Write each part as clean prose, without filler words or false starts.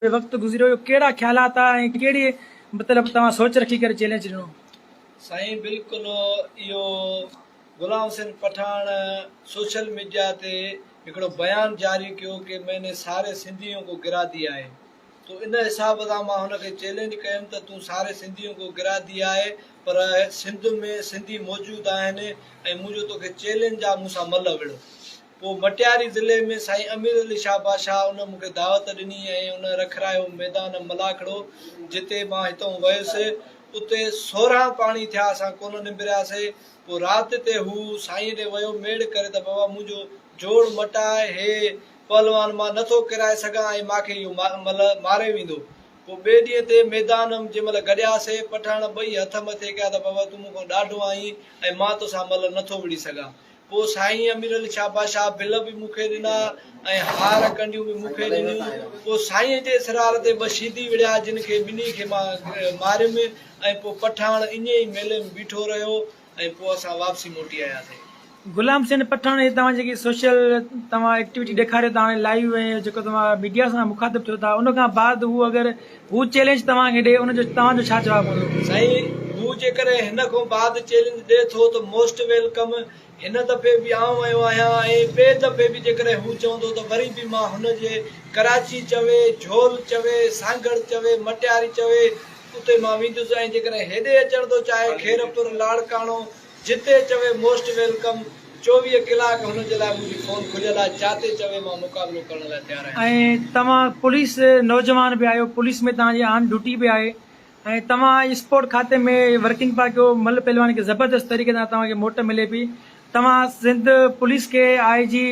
وقت گذريو اهو ڪهڙا خيالات آ ۽ ڪهڙي مطلب توهان سوچ رکي ڪري چئلينج ڏنو. سائين بلڪل اهو غلام حسين پٺاڻ سوشل ميڊيا تي هڪڙو بيان جاري ڪيو ڪي مين ني ساري سنڌيون ڪو گرا ديا هي تو ان حساب سان مان هن کي چئلينج ڪيم ته تون ساري سنڌيون ڪو گرا ديا هي پر سنڌ ۾ سنڌي موجود آهن ۽ منهنجو توکي چئلينج آ مون سان ملهه وڙهو پوء مٽياري ضلعي ۾ سائين امير علي شاهه بادشاهه ان مون کي دعوت ڏني ۽ ان رکرايو ميدان ملاکڙو جتي مان هتئون ويس اتي 16 پاڻي ٿيا اسان ڪونه نبرياسي پوء رات تي هو سائين ڏي ويو ميڙ ڪري ته بابا منهنجو جوڙ مٽاء هي پهلوان مان نٿو ڪرائي سگهان ۽ ماکي اهو ملهه ماري ويندو پوء ٻئي ڏينهن تي ميدان م جنهن مهل گڏياسي پٺاڻ ٻئي هٿ مٿي ڪيا ته بابا تون مون کان ڏاڍو آهين ۽ مان توسان ملهه نٿو وڙهي سگهان پوء سائين امير علي شاهه بادشاهه بل به مون کي ڏنا ۽ هار ڪنڊيون به مون کي ڏنيون. پوء سائينء جي اصرار تي ٻه شيدي وڙهيا، جن کي ٻنهي کي مان ماريم ۽ پوء پٺاڻ ائين ئي ميلي ۾ بيٺو رهيو ۽ پوء اسان واپسي موٽي آياسين. غلام حسين پٺاڻ هي توهان جيڪي سوشل توهان ايڪٽيوٽي ڏيکاريو ٿا هاڻي لائيو ۽ جيڪو توهان ميڊيا سان مخاطب ٿيو ٿا ان کان بعد هو اگر هو چئلينج توهان کي ڏي ان جو توهان جو ڇا جواب هوندو؟ سائين هو جيڪڏهن هن کان بعد چئلينج ڏي ٿو ته موسٽ welcome, هن دفعي به آئون ويو آهيان ۽ ٻئي دفعي به جيڪڏهن هو چوندو ته وري به مان هن جي ڪراچي چوي، جهول چوي، سانگهڙ چوي، مٽياري چوي اتي مان ويندس ۽ جيڪڏهن هيڏي اچڻ ٿو چاهي خيرپور، لاڙڪاڻو، جتي چوي موسٽ welcome, 24 ڪلاڪ هن جي لاء منهنجي فون کليل آهي، جاتي چوي مان مقابلو ڪرڻ لاء تيار آهيان. ۽ توهان پوليس نوجوان به آهيو، پوليس ۾ توهان جي آن ڊيوٽي به آهي ۽ توهان اسپورٽ کاتي ۾ ورڪنگ پيا ڪيو، ملهه پهلوان کي زبردست طريقي سان توهان کي موٽ ملي پئي، توهان سنڌ پوليس کي آء جي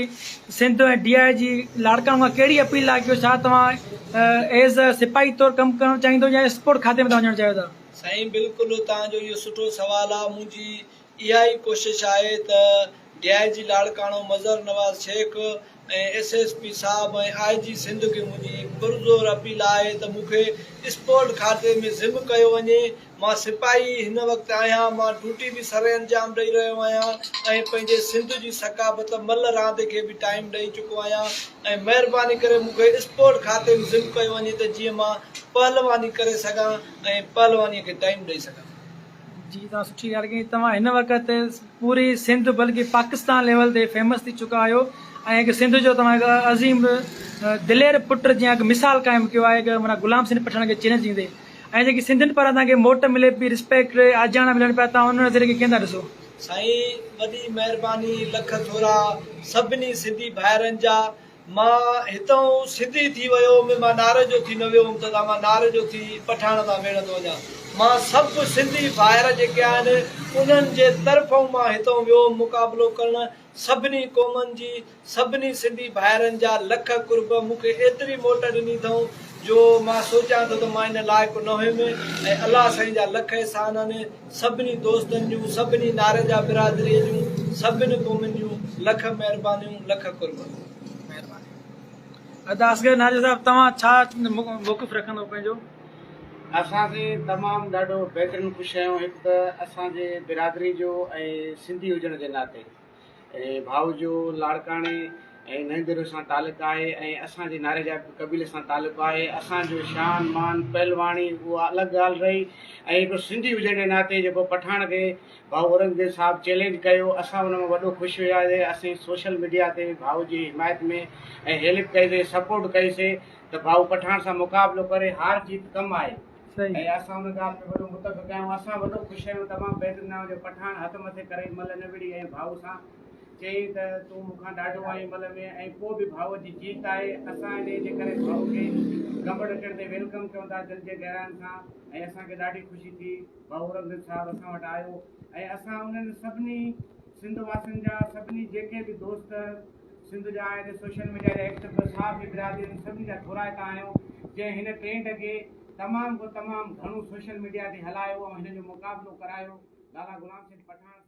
سنڌ ۽ ڊي I جي لاڙڪاڻو کان ڪهڙي اپيل ٿا ڪيو، ڇا توهان ايز ا سپاهي طور ڪم ڪرڻ چاهيندو يا اسپورٽ کاتي ۾ توهان وڃڻ چاهيو ٿا؟ سائين بلڪل توهان جو اهو سٺو سوال آ منهنجي اها ئي ڪوشش آهي ته D I G Larkana Mazhar Nawaz Shaikh ۽ S S P صاحب ۽ آء جي سنڌ کي منهنجي پرزور اپيل آهي ته مون کي اسپورٽ کاتي ۾ ضم ڪيو وڃي مان سپاهي هن وقت آهيان مان ڊيوٽي به سر انجام ڏئي رهيو آهيان ۽ پنهنجي سنڌ جي ثقافت ملهه راند کي به ٽائيم ڏئي چڪو آهيان ۽ مهرباني ڪري مون کي اسپورٽ کاتي ۾ ضم ڪيو وڃي ته جيئن مان پهلواني ڪري سگهان ۽ پهلوانيء کي ٽائيم ڏئي سگهان. جي توهان سٺي ڳالهه ڪئي توهان هن وقت پوري سنڌ بلڪه پاڪستان ليول تي فيمس ٿي چڪا آهيو ۽ هڪ سنڌ جو توهان هڪ عظيم دلير پٽ جيان هڪ مثال قائم ڪيو آهي هڪ معنيٰ غلام حسين پٺاڻ کي چئلينج ڏيندي ۽ جيڪي سنڌين پاران توهان کي موٽ ملي پئي رسپيڪٽ آجياڻا ملن پيا توهان ان نظريي کي ڪيئن ٿا ڏسو. سائين وڏي مهرباني لک ٿورا سڀني سنڌي ڀائرن جا مان هتئون سنڌي ٿي ويو هوم، مان ناري جو ٿي نه ويو هوم ته مان ناري جو ٿي پٺاڻ تان ويڙهندو وڃان. مان سڀ سنڌي ڀائر جيڪي آهن، انهن جي طرفئون مان هتئون ويو هوم مقابلو ڪرڻ. سڀني قومن جي، سڀني سنڌي ڀائرن جا لک قرب، مون کي ايتري موٽ ڏني اٿئون جو مان سوچيان ٿو ته مان ان لائق نه هيم ۽ الله سائين جا لک احسان آهن. سڀني دوستن جون، سڀني ناريجا برادريء جون، سڀن قومن جون لک مهربانيون، لک قرب. مهرباني ادا اصغر ناريجا صاحب توهان ڇا موقف رکندو پنهنجو. اسان سين تمام ڏاڍو بهترين خوش آهيون هڪ ته اسان جي برادري جو ۽ سنڌي هجڻ جي ناتي ۽ ڀائو جو لاڙڪاڻي ۽ نئين ديرو سان تعلق آهي ۽ اسان جي ناريجا قبيلي سان تعلق آهي اسان جو شان مان پهلواڻي اها الڳ ڳالهه رهي ۽ هڪڙو سنڌي هجڻ جي ناتي جيڪو پٺاڻ کي ڀائو اورنگزيب صاحب چئلينج ڪيو اسان ان مان وڏو خوش هياسي اسين سوشل ميڊيا تي ڀائو جي حمايت ۾ ۽ هيلپ ڪئي سي سپورٽ ڪئي سي ته ڀائو پٺاڻ سان مقابلو ڪري هار جيت ڪم آهي ۽ اسان ان ڳالهه ۾ وڏو متفق آهيون اسان وڏو خوش آهيون تمام بهترين آهيون جو پٺاڻ هٿ مٿي ڪري ملهه نه وڙهي ۽ ڀائو سان چيائين ته تون مون کان ڏاڍو آهين ملهه ۾ ۽ پوء به ڀائو جي جيت آهي اسان انهي جي ڪري ڀائو کي گمبٽ اچڻ تي welcome ڪيون ٿا دل جي گهراين سان ۽ اسان کي ڏاڍي خوشي ٿي ڀائو اورنگزيب صاحب اسان وٽ آيو ۽ اسان انهن سڀني سنڌ واسين جا سڀني جيڪي به دوست سنڌ جا آهن سوشل ميڊيا جا ايڪٽو صحافي برادري انهن سڀني جا ٿورائتا آهيون جنهن هن ٽرينڊ کي تمام کان تمام گهڻو سوشل ميڊيا تي هلايو ۽ هن جو مقابلو ڪرايو لالا غلام حسين پٺاڻ سان.